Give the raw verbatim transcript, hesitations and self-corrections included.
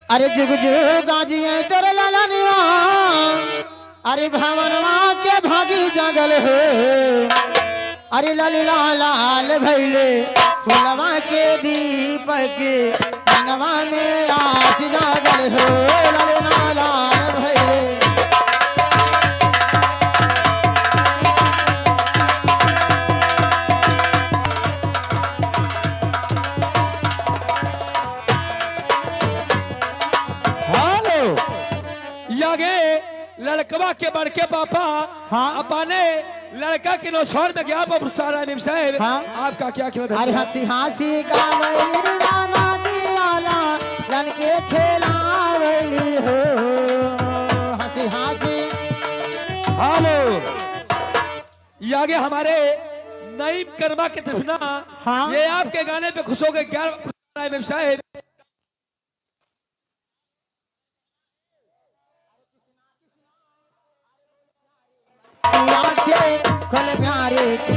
अरे जुग जुग गाजिए तोर ललनवा, अरे भवनवा के भागी जागल हो। अरे ललना लाल भइले, फुलवा के दीपक, मनवा में आस जागल हो। ललना लाल भइले। हेलो, यागे लड़कवा के बड़के पापा हाँ। अपने लड़का के नौछार में गया बाबू सारा इमाम साहब। हाँ। आपका क्या खेला था? अरे हंसी हंसी गावे निर्वाणा दियाला, लनके खेलावली हो। हंसी हंसी। हेलो, ये आगे हमारे नईम कर्मा के तरफ ना, हाँ। ये आपके गाने पे खुश हो गए ग्यारह इमाम साहब। आंखें खोल प्यारे की